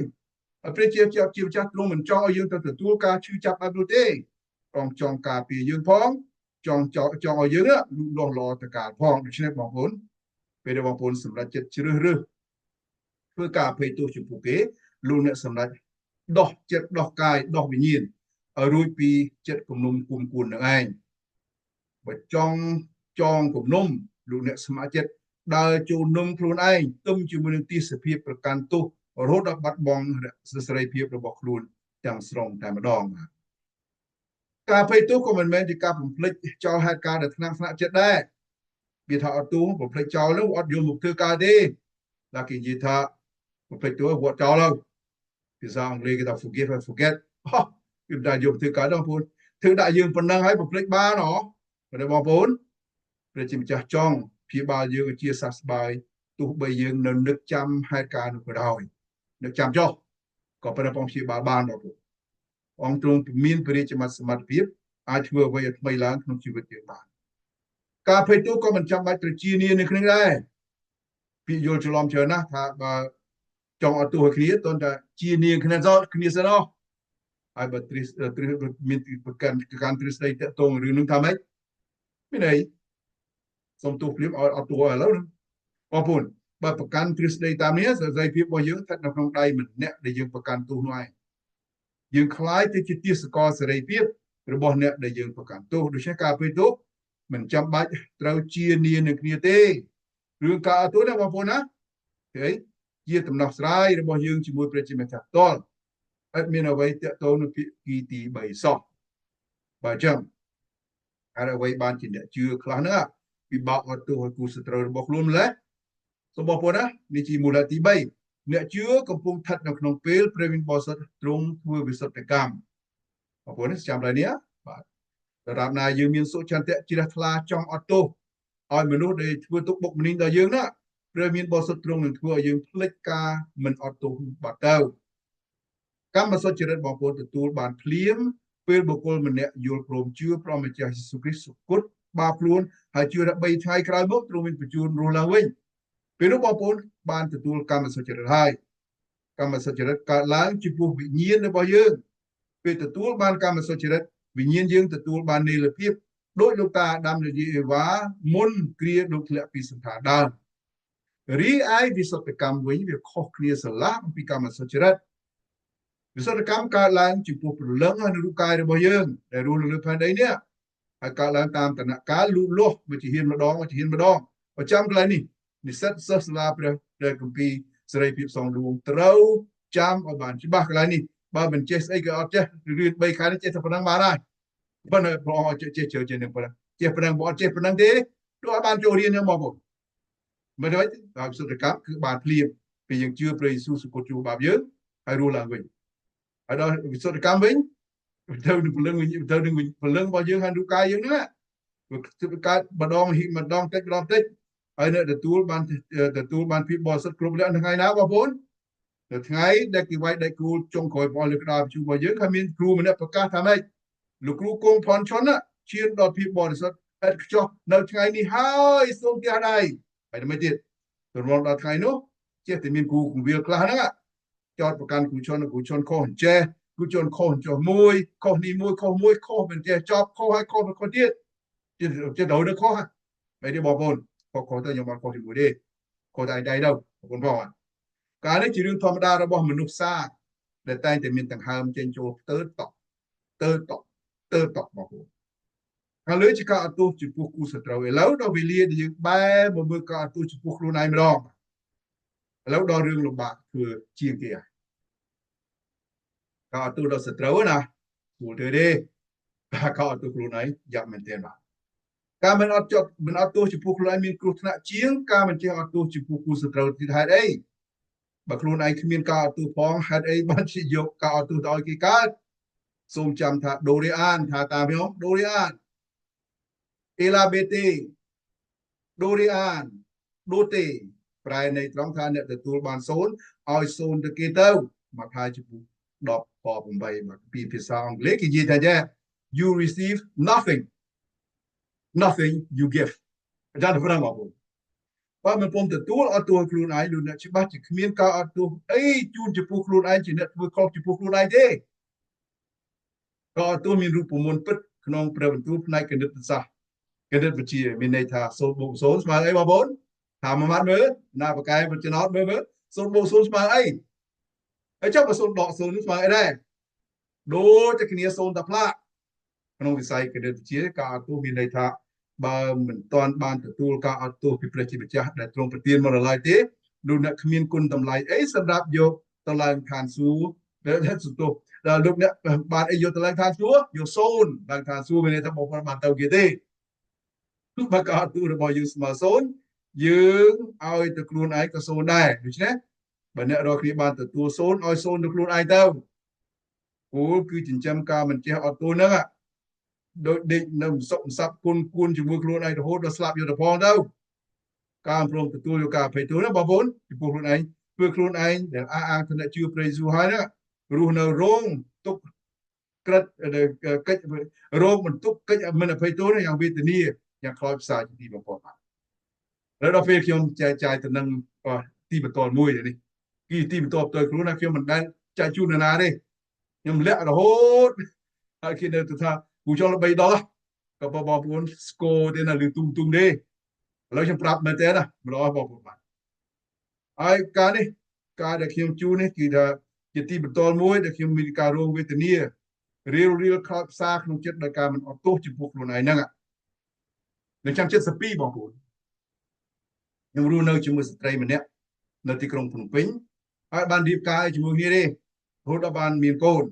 ហើយព្រះជាម្ចាស់ជាម្ចាស់ទ្រង់មិនចង់ឲ្យយើងទៅទទួលការឈឺចាប់បែបនោះទេព្រះអង្គចង់ការពារយើងផងចង់ចង់ឲ្យយើងលូតលាស់ល្អទៅការផងដូច្នេះបងប្អូនពេលដែលបងប្អូនសម្រេចចិត្តជ្រើសរើសធ្វើការអភ័យទោសចំពោះគេលោកអ្នកសម្រេចដោះចិត្តដោះកាយដោះវិញ្ញាណឲ្យរួចពីចិត្តគំនុំគុំគួននឹងឯងបើចង់ចងគំនុំលោកអ្នកស្ម័គ្រចិត្តដើរចូលនំខ្លួនឯងទឹមជាមួយនឹងទិសភាពប្រកាន់ទោសរហូតដល់បាត់បង់សេរីភាពរបស់ខ្លួនទាំងស្រុងតែម្ដងបាទការអភ័យទោសក៏មិនមែនជាការបំភ្លេចចោលហេតុការណ៍ដែលថ្នាំងថ្នាក់ចិត្តដែរវាថាអត់ទោសបំភ្លេចចោលនោះអត់យកមកធ្វើការទេតែគេនិយាយថាបំភ្លេចទោសវត្តចោលហើយភាសាអង់គ្លេសគេថា forgive and forget ហោះវាមិនដែលយកធ្វើការដល់បងប្អូនធ្វើដាក់យើងប៉ុណ្ណឹងហើយបំភ្លេចបានហ៎បងប្អូនព្រះជាម្ចាស់ចង់ព្យាបាលយើងឲ្យជាសះស្បើយទោះបីយើងនៅនឹកចាំហេតុការណ៍នោះក៏ដោយនឹកចាំចុះក៏ប៉ុន្តែបងព្យាបាលបានបងប្អូនអង្គទ្រង់មានព្រះរាជសមត្ថភាពអាចធ្វើអ្វីឲ្យថ្មីឡើងក្នុងជីវិតយើងបានការភ័យទោសក៏មិនចាំបាច់ត្រូវជានានៅក្នុងដែរពាក្យយល់ច្រឡំច្រើនណាស់ថាបើចង់អត់ទោសឲ្យគ្នាតើតែជានាគ្នាសោះគ្នាសិនអស់ហើយបើទ្រិសទ្រិសមានប្រកាន់កាន់ទ្រឹស្ដីតកតងរឿងនឹងថាម៉េចមានអីសូមទោសភ្លាមឲ្យអត់ទោសឥឡូវហ្នឹងបងប្អូនបើប្រកាន់ទ្រឹស្ដីតាមនេះសេរីភាពរបស់យើងស្ថិតនៅក្នុងដៃម្នាក់ដែលយើងប្រកាន់ទោសនោះឯងយើងខ្លាយទៅជាទាសករសេរីភាពរបស់អ្នកដែលយើងប្រកាន់ទោសដូច្នេះការពេលទោសមិនចាំបាច់ត្រូវជានានឹងគ្នាទេរឿងការអត់ទោសណាបងប្អូនណាទេជាដំណោះស្រាយរបស់យើងជាមួយព្រះជាម្ចាស់ផ្ទាល់អត់មានអ្វីតាក់ទងនឹងភាគីទី3សោះបើចឹងហើយអ្វីបានជាអ្នកជឿខ្លះហ្នឹងពិបាកអត់ទោសឲ្យគូសត្រូវរបស់ខ្លួនម្ល៉េះសូមបងប្អូនណានេះជាមូលហេតុទី3អ្នកជឿកំពុងស្ថិតនៅក្នុងពេលព្រះវិញ្ញាណបរិសុទ្ធទ្រង់ធ្វើវិសុទ្ធកម្មបងប្អូនចាំឡើយនេះបាទដរាបណាយើងមានសុឆន្ទៈជ្រះថ្លាចង់អត់ទោសឲ្យមនុស្សដែលធ្វើទុកបុកម្នេញដល់យើងណាព្រះមានបរិសុទ្ធទ្រង់នឹងធ្វើឲ្យយើងភ្លេចការមិនអត់ទោសបាត់ទៅកម្មសុចរិតបងប្អូនទទួលបានភ្លាមពេលបុគ្គលម្នាក់យល់ព្រមជឿព្រះម្ចាស់យេស៊ូវគ្រីស្ទសុគតបាបខ្លួនហើយជឿថា3ថ្ងៃក្រោយមកទ្រង់មានបញ្ជូនរស់ឡើងវិញពេលនោះបងប្អូនបានទទួលកម្មសុចរិតហើយកម្មសុចរិតកើតឡើងចំពោះវិញ្ញាណរបស់យើងពេលទទួលបានកម្មសុចរិតវិញ្ញាណយើងទទួលបាននីលភាពដោយលោកតាអាដាមនិងយេអេវ៉ាមុនគ្រាលោកធ្លាក់ពីសន្តានដើមរីឯវិសុទ្ធកម្មវិញវាខុសគ្នាស្រឡះអំពីកម្មសុចរិតវិសុទ្ធកម្មកើតឡើងចំពោះព្រលឹងហើយរូបកាយរបស់យើងដែលរស់នៅលើផែនដីនេះហើយកើតឡើងតាមតនកាលលូតលាស់មួយជាហ៊ានម្ដងមួយជាហ៊ានម្ដងប្រចាំកន្លែងនេះនិស្សិតសិស្សសាលាព្រះព្រះគម្ពីរសេរីភាពសងដួងត្រូវចាំឲ្យបានច្បាស់កន្លែងនេះបើមិនចេះស្អីក៏អត់ចេះរៀន3ខែនេះចេះតែប៉ុណ្ណឹងបានហើយប៉ុន្តែព្រះអង្គចេះច្រើនជាងនឹងប៉ុណ្ណឹងចេះប៉ុណ្ណឹងបើអត់ចេះប៉ុណ្ណឹងទេទោះឲ្យបានចូលរៀនហ្នឹងបងប្អូនមិនដូចដល់វិសុទ្ធកម្មគឺបានភ្លាមពេលយើងជឿព្រះយេស៊ូវសុគតជួបាបយើងហើយរស់ឡើងវិញហើយដល់វិសុទ្ធកម្មវិញទៅនឹងព្រលឹងវិញទៅនឹងព្រលឹងរបស់យើងហើយរូបកាយយើងហ្នឹងវាកើតម្ដងហ៊ីម្ដងតិចម្ដងតិចហើយអ្នកទទួលបានភាពបរិសុទ្ធគ្រប់លក្ខនៅថ្ងៃណាបងប្អូននៅថ្ងៃដែលគេវាយដៃគូចុងក្រោយរបស់លើក្តារបញ្ជូរបស់យើងហើយមានគ្រូម្នាក់ប្រកាសថាម៉េចលោកគ្រូគង់ផនឈុនណាឈានដល់ភាពបរិសុទ្ធឥតខ្ចោះនៅថ្ងៃនេះហើយសូមផ្ទះដៃហើយមិនទៀតទម្រាំដល់ថ្ងៃនោះចេះតែមានគ្រូគង្វាលខ្លះហ្នឹងចោតប្រកាន់គ្រូឈុនគ្រូឈុនខុសអញ្ចេះគ្រូឈុនខុសអញ្ចោះមួយខុសនេះមួយខុសមួយខុសមិនចេះចប់ខុសហើយខុសខុសទៀតចេះចេះទៅខុសហើយទេបងប្អូនខុសខុសទៅខ្ញុំអត់ខុសជាមួយទេខុសតែឯងទៅបងប្អូនផងការនេះជារឿងធម្មតារបស់មនុស្សសាស្ត្រដែលតែងតែមានដង្ហើមចេញចូលផ្ទើតក់ផ្ទើតក់ផ្ទើតក់បងប្អូនខាងលើជាការអត់ទោសចំពោះគូសត្រូវឥឡូវដល់វេលាដែលយើងបែរមកមើលការអត់ទោសចំពោះខ្លួនឯងម្ដងឥឡូវដល់រឿងលំបាកធ្វើជាងគេហើយការអត់ទោសដល់សត្រូវណាស្រួលទេទេ ក៏អត់ទោសខ្លួនឯងយ៉ាប់មែនទេបាទការមិនអត់ចត់មិនអត់ទោសចំពោះខ្លួនឯងមានគ្រោះថ្នាក់ជាងការមិនចេះអត់ទោសចំពោះគូសត្រូវទៀតហេតុអីបើខ្លួនឯងគ្មានការអត់ទោសផងហេតុអីបានជាយកការអត់ទោសទៅឲ្យគេកើតសូមចាំថាដូរីអានថាតាមខ្ញុំដូរីអានអេឡាបេតេដូរីអានដូតេប្រែនៃត្រង់ថាអ្នកទទួលបានសូន្យឲ្យសូន្យទៅគេទៅមកថាចំពោះ10ខ8បាទពីភាសាអង់គ្លេសគេនិយាយថាចេះ you receive nothing nothing you give អាចារ្យប្រឹងបងប្អូនបើមិនពុំទទួលអត់ទោសខ្លួនឯងលោកអ្នកច្បាស់ជាគ្មានការអត់ទោសអីជូនចំពោះខ្លួនឯងជាអ្នកធ្វើខុសចំពោះខ្លួនឯងទេក៏អត់ទោសមានរូបមន្តពិតក្នុងព្រះបន្ទូលផ្នែកគណិតសាស្ត្រគណិតវិទ្យាមានន័យថា0បូក0ស្មើអីបងប្អូនថាមួយម៉ាត់មើលណាបកែបចំណោតមើលមើល0បូក0ស្មើអីហើយចុះបើ0ដក0ស្មើអីដែរដូចតែគ្នា0តែផ្លាកក្នុងវិស័យគណិតវិទ្យាការអត់ទោសមានន័យថាបើមិនទាន់បានទទួលការអត់ទោសពីព្រះជាម្ចាស់ដែលទ្រង់ប្រទានមករឡើយទេលោកអ្នកគ្មានគុណតម្លៃអីសម្រាប់យកទៅឡើងឋានសួគ៌ដែលសន្ទុះដល់លោកអ្នកបានអីយកទៅឡើងឋានសួគ៌យកសូន្យឡើងឋានសួគ៌មានន័យថាបងប្អូនបានទៅគេទេបើការអត់ទោសរបស់យើងស្មើសូន្យយើងឲ្យទៅខ្លួនឯងក៏សូន្យដែរដូច្នេះបើអ្នករាល់គ្នាបានទទួលសូន្យឲ្យសូន្យទៅខ្លួនឯងទៅគោលគឺចិញ្ចឹមការមិនចេះអត់ទោសហ្នឹងដោយដេកនៅសុខសាប់គុណគួនជាមួយខ្លួនឯងរហូតដល់ស្លាប់យកទៅផងទៅការព្រមទទួលយកការអភ័យទោសណាបងប្អូនចំពោះខ្លួនឯងធ្វើខ្លួនឯងដែលអះអាងថាអ្នកជឿព្រះយេស៊ូវហើយណារស់នៅរងទុកក្រិតកិច្ចរោងបន្ទុកកិច្ចមិនអភ័យទោសនេះយ៉ាងវេទនាយ៉ាងខ្លោចផ្សាជាទីបំផុតបាទដល់ពេលខ្ញុំចែកចាយទៅនឹងទីបន្ទាល់មួយនេះគឺទីបន្ទាល់ផ្ទាល់ខ្លួនណាខ្ញុំមិនដែលចែកជូននរណាទេខ្ញុំលាក់រហូតហើយគេនៅទៅថាគូចង់ល្បីដល់ក៏បងប្អូនស្គរទេណាឬទុំទុំទេឥឡូវខ្ញុំប្រាប់មែនទេណាម្ដងបងប្អូនបាទហើយការនេះការដែលខ្ញុំជូននេះគឺថាជាទីបន្ទាល់មួយដែលខ្ញុំមានការរងវេទនារៀលរៀលខ្លោចផ្សាក្នុងចិត្តដោយការមិនអត់ទោសចំពោះខ្លួនឯងហ្នឹងនៅឆ្នាំ72បងប្អូនខ្ញុំរស់នៅជាមួយស្ត្រីម្នាក់នៅទីក្រុងភ្នំពេញហើយបានរៀបការជាមួយគ្នាទេរហូតដល់បានមានកូន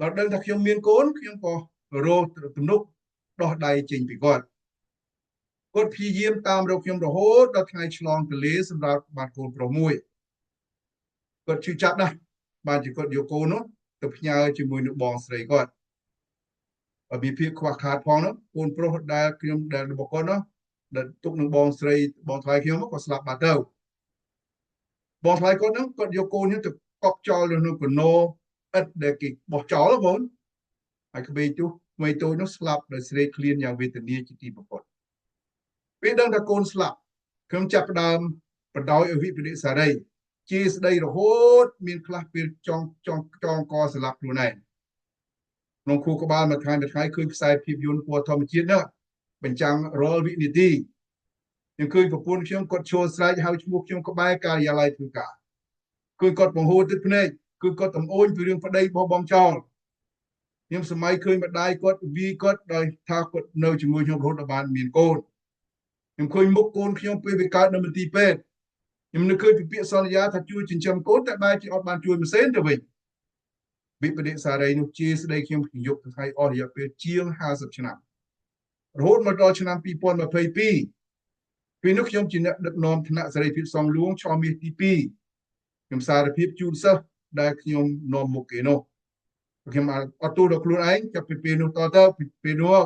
ដល់ដឹងថាខ្ញុំមានកូនខ្ញុំក៏រកទំនុកដោះដៃចេញពីគាត់គាត់ព្យាយាមតាមរកខ្ញុំរហូតដល់ថ្ងៃឆ្លងទន្លេសម្រាប់បានកូនប្រុសមួយគាត់ឈឺចាប់ណាស់បានជាគាត់យកកូននោះទៅផ្ញើជាមួយនឹងបងស្រីគាត់ឲ្យមានភាពខ្វះខាតផងនោះកូនប្រុសដែលខ្ញុំដែលរបស់គាត់នោះដែលទុកនឹងបងស្រីបងថ្លៃខ្ញុំក៏ស្លាប់បាត់ទៅបងថ្លៃគាត់ហ្នឹងគាត់យកកូនខ្ញុំទៅកប់ចោលនៅក្នុងកណោឥដ្ឋដែលគេបោះចោលបងហើយក្មេងទុះក្មេងតូចនោះស្លាប់ដោយស្រេកឃ្លានយ៉ាងវេទនាជាទីបំផុតពេលដឹងថាកូនស្លាប់ខ្ញុំចាប់ផ្ដើមបដោយអវិបដិសារីជាស្ដីរហូតមានខ្លះពេលចង់ចង់ចងកស្លាប់ខ្លួនឯងក្នុងខួរក្បាលមួយថ្ងៃមួយថ្ងៃឃើញខ្សែភាពយន្តពណ៌ធម្មជាតិនោះបញ្ចាំងរាល់វិនាទីខ្ញុំឃើញប្រពន្ធខ្ញុំគាត់ឈរស្រែកហៅឈ្មោះខ្ញុំក្បែរការិយាល័យធ្វើការឃើញគាត់បង្ហូរទឹកភ្នែកគឺគាត់តំអូនពីរឿងប្តីរបស់បងចោលខ្ញុំសម័យឃើញម្ដាយគាត់វាយគាត់ដោយថាគាត់នៅជាមួយខ្ញុំរហូតដល់បានមានកូនខ្ញុំឃើញមុខកូនខ្ញុំពេលវាកើតនៅមន្ទីរពេទ្យខ្ញុំនឹកឃើញពីពាក្យសន្យាថាជួយចិញ្ចឹមកូនតែបែរជាអត់បានជួយម៉ាសេនទៅវិញវិបដិសារីនោះជាស្ដីខ្ញុំយប់ថ្ងៃអស់រយៈពេលជាង50ឆ្នាំរហូតមកដល់ឆ្នាំ2022ពេលនោះខ្ញុំជាអ្នកដឹកនាំថ្នាក់សេរីភាពសង្ឃលួងឆមាសទី2ខ្ញុំសារភាពជូនសិស្សដែលខ្ញុំនាំមុខគេនោះខ្ញុំអត់ទូដល់ខ្លួនឯងចាប់ពីពេលនោះតទៅពេលនោះ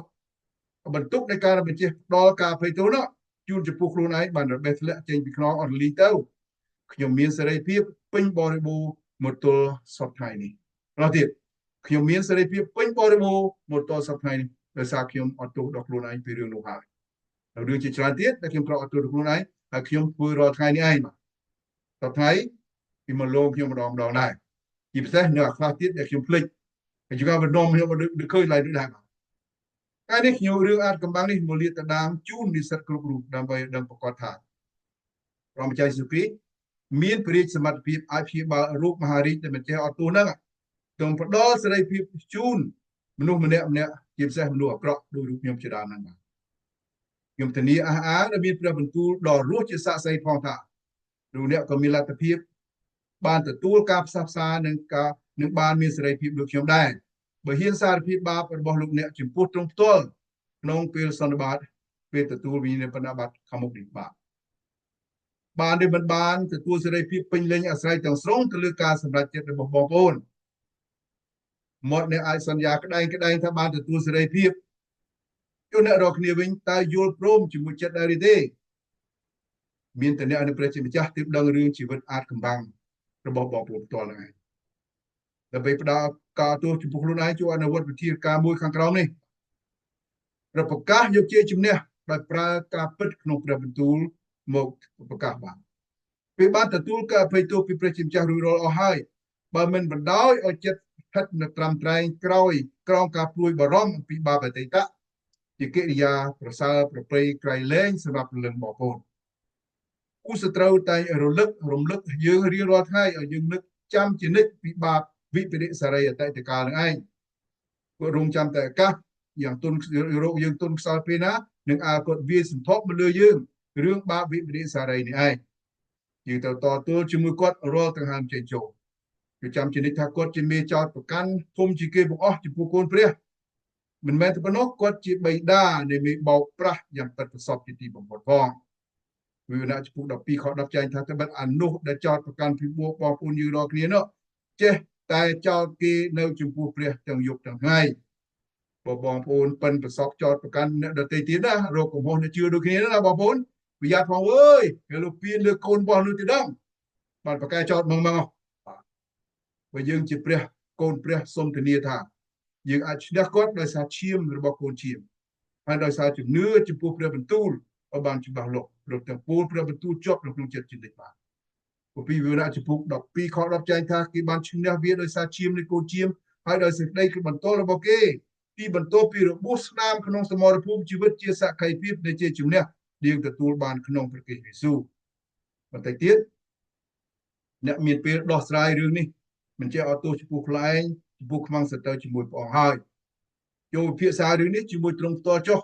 បន្ទុកនៃការបញ្ជាផ្ដល់ការអភ័យទោសនោះជូនចំពោះខ្លួនឯងបានរបេះធ្លាក់ចេញពីខ្នងអត់លីទៅខ្ញុំមានសេរីភាពពេញបរិបូរណ៍មកទល់សប្តាហ៍នេះដល់ទៀតខ្ញុំមានសេរីភាពពេញបរិបូរណ៍មកទល់សប្តាហ៍នេះដោយសារខ្ញុំអត់ទោសដល់ខ្លួនឯងពីរឿងនោះហើយរឿងជាច្រើនទៀតដែលខ្ញុំត្រូវអត់ទោសដល់ខ្លួនឯងហើយខ្ញុំធ្វើរាល់ថ្ងៃនេះឯងបាទរាល់ថ្ងៃពីមកលោកខ្ញុំម្ដងម្ដងដែរជាពិសេសនៅអាខ្លះទៀតដែលខ្ញុំភ្លេចហើយជាការបណ្ដុំខ្ញុំដូចឃើញឡើយដូចដែរបាទថ្ងៃនេះខ្ញុំរឿងអាចកំបាំងនេះមកលាតត្រដាងជូននិស្សិតគ្រប់រូបដើម្បីដឹងប្រកាសថាព្រះម្ចាស់យេស៊ូវគ្រីស្ទមានព្រះរាជសមត្ថភាពអាចព្យាបាលរោគមហារីកដែលមិនចេះអត់ទោសហ្នឹងទងផ្ដល់សេរីភាពជូនមនុស្សម្នាក់ម្នាក់ជាពិសេសមនុស្សអាក្រក់ដោយរូបខ្ញុំជាដើមហ្នឹងបាទខ្ញុំធានាអះអាងដែលមានព្រះបន្ទូលដ៏រស់ជាសាក្សីផងថាលោកអ្នកក៏មានលទ្ធភាពបានទទួលការផ្សះផ្សានិងការនឹងបានមានសេរីភាពដូចខ្ញុំដែរ បើហ៊ានសារភាពបាបរបស់លោកអ្នកចំពោះទ្រង់ផ្ទាល់ក្នុងពេលសន្និបាតពេលទទួលវិញ្ញាណបត្តិខាងមុខនេះបាទបានឬមិនបានទទួលសេរីភាពពេញលេញអាស្រ័យទាំងស្រុងទៅលើការសម្រេចចិត្តរបស់បងប្អូនមាត់អ្នកអាចសន្យាក្តែងក្តែងថាបានទទួលសេរីភាពចុះអ្នករកគ្នាវិញតើយល់ព្រមជាមួយចិត្តដែរឬទេមានតែអ្នកនៅព្រះជាម្ចាស់ទើបដឹងរឿងជីវិតអាចកំបាំងរបស់បងប្អូនផ្ទាល់ហ្នឹងឯងដើម្បីផ្ដល់ការទោសចំពោះខ្លួនឯងជួយអនុវត្តវិធានការមួយខាងក្រោមនេះប្រកាសយកជាជំនះដោយប្រើការពិតក្នុងព្រះបន្ទូលមកប្រកាសបានពេលបានទទួលការអភ័យទោសពីព្រះជាម្ចាស់រួចរាល់អស់ហើយបើមិនបណ្ដោយឲ្យចិត្តស្ថិតនៅត្រាំត្រែងក្រោយក្រោមការព្រួយបារម្ភអំពីបាបអតីតជាកិរិយាប្រសើរប្រពៃក្រៃលែងសម្រាប់លឹងបងប្អូនគូសត្រូវតែរលឹករំលឹកយើងរៀងរាល់ថ្ងៃឲ្យយើងនឹកចាំជានិច្ចពីបាបវិបរិសារីអតីតកាលនឹងឯងគាត់រងចាំតែឱកាសយ៉ាងទុនរោគយើងទុនខ្សោយពេលណានឹងអើគាត់វាសន្ធប់មកលើយើងរឿងបាបវិបរិសារីនេះឯងយើងត្រូវតទល់ជាមួយគាត់រាល់ដង្ហើមចេញចូលគឺចាំជានិច្ចថាគាត់ជាមេចោតប្រកាន់ធំជាគេបង្អស់ចំពោះកូនព្រះមិនមែនតែប៉ុណ្ណោះគាត់ជាបិតានៃមេបោកប្រាស់យ៉ាងពិតប្រសពជាទីបំផុតផងវិវរណៈចំពោះ12ខ10ចែងថាត្បិតអនុដែលចោតប្រកាន់ពីបងប្អូនយើងរាល់គ្នានោះចេះតែចោតគេនៅចំពោះព្រះទាំងយប់ទាំងថ្ងៃបើបងប្អូនប៉ិនប្រសពចោតប្រកាន់អ្នកដទៃទៀតណារកកំហុសនៅជឿដូចគ្នាណាបងប្អូនប្រយ័ត្នផងអើយគេលោកពៀនលើកូនរបស់នោះទៀតដឹងបានប្រកែចោតមកមកបើយើងជាព្រះកូនព្រះសូមធានាថាយើងអាចឈ្នះគាត់ដោយសារឈាមរបស់កូនឈាមហើយដោយសារជំនឿចំពោះព្រះបន្ទូលឲ្យបានច្បាស់លាស់ព្រមទាំងពូលព្រះបន្ទូលជាប់នៅក្នុងចិត្តជានិច្ចបាទពីវិវរៈចំពោះ12ខ10ចែងថាគេបានឈ្នះវាដោយសារឈាមនៃកូនឈាមហើយដោយសេចក្តីបន្ទោលរបស់គេទីបន្ទោពីរបួសស្នាមក្នុងសមរភូមិជីវិតជាសក្ខីភាពនៃជាជំនះយើងទទួលបានក្នុងព្រះគ្រីស្ទយេស៊ូវបន្តិចទៀតអ្នកមានពេលដោះស្រាយរឿងនេះមិនចេះអត់ទោសចំពោះខ្លួនឯងចំពោះខ្មាំងសត្រូវជាមួយព្រះអង្គហើយចូលពិភាក្សារឿងនេះជាមួយទ្រង់ផ្ទាល់ចុះ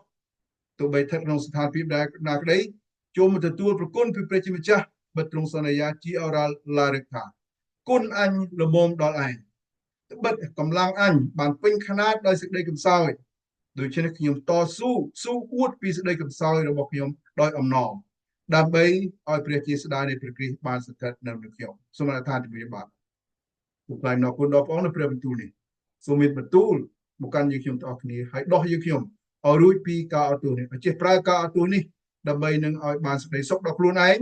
ទោះបីស្ថិតក្នុងស្ថានភាពដែរណាក្តីចូលមកទទួលប្រគុណពីព្រះជាម្ចាស់បើទ្រង់សន្យាជាអរ៉ាឡារិកថាគុណអញល្មមដល់ឯងត្បិតកម្លាំងអញបានពេញຂະຫນាតដោយសេចក្តីកំសោយដូច្នេះខ្ញុំតស៊ូស៊ូអួតពីសេចក្តីកំសោយរបស់ខ្ញុំដោយអំណរដើម្បីឲ្យព្រះជាស្ដាយនៃព្រះគ្រីស្ទបានស្ថិតនៅនឹងខ្ញុំសូមអធិដ្ឋានជាមួយបាទសូមថ្លែងអរគុណដល់ព្រះអង្គនៅព្រះបន្ទូលនេះសូមមានបន្ទូលមកកាន់យើងខ្ញុំទាំងអស់គ្នាហើយដោះយើងខ្ញុំឲ្យរួចពីការអត់ទោសនេះឲ្យចេះប្រើការអត់ទោសនេះដើម្បីនឹងឲ្យបានសេចក្តីសុខដល់ខ្លួនឯង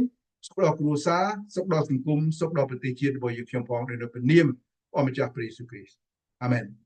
សុខដល់គ្រួសារសុខដល់សង្គមសុខដល់ប្រទេសជាតិរបស់យើងខ្ញុំផងដោយនៅព្រះនាមព្រះម្ចាស់ព្រះយេស៊ូវគ្រីស្ទអាមែន។